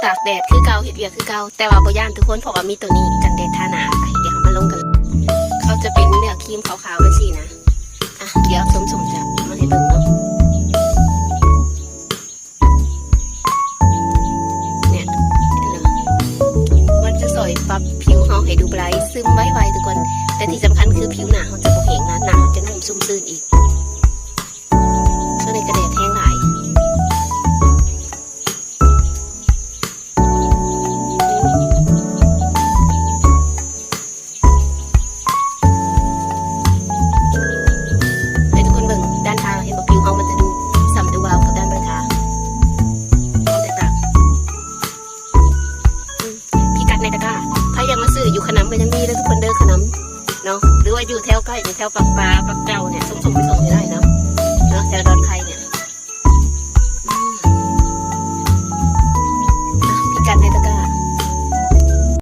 ຕາກແດດຄືເກົ່າ ເຮັດວຽກຄືເກົ່າ ແຕ່ວ່າບໍ່ຢ້ານທຸກຄົນ ເພາະວ່າມີໂຕນີ້ກັນແດດທາໜ້າ. ໄປ ດຽວເຮົາມາລົງກັນ ເຂົາຈະເປັນເນື້ອຄຣີມຂາວໆ ຈັ່ງຊີ້ນະ. ອ່ະ ດຽວສົມໆ ຈະມາໃຫ້ເບິ່ງເນາະ. ເນຍ ເຫັນບໍ່? ມັນຈະຊ່ອຍປັບຜິວເຮົາໃຫ້ດູບໄບ ຊຶມໄວໆ ທຸກຄົນ ແຕ່ທີ່ສຳຄັນຄືຜິວໜ້າເຮົາຈະບໍ່ແຫ້ງນະ ໜ້າເຮົາຈະນຸ້ມຊຸ່ມຊື່ນອີກ. ຊ່ວງນີ້ກະແດດແຮງຫຼາຍ. ໃຫ້ທຸກຄົນເບິ່ງດ້ານທາ ເຫັນບໍ່? ຜິວເຮົາມັນຈະດູຊ້ຳດູວາວກັບດ້ານບໍ່ໄດ້ທາ ຄວາມແຕກຕ່າງ. ອືມ ພິກັດໃນຕະກ້າ ໃຜຢາກມາຊື້ຢູ່ຂະໜຳກໍຍັງມີເດີທຸກຄົນເດີ ຂະໜຳເນາະ ຫຼືວ່າຢູ່ແຖວໃກ້ ຢູ່ແຖວປາກປາ ປາກເກົ່ານີ້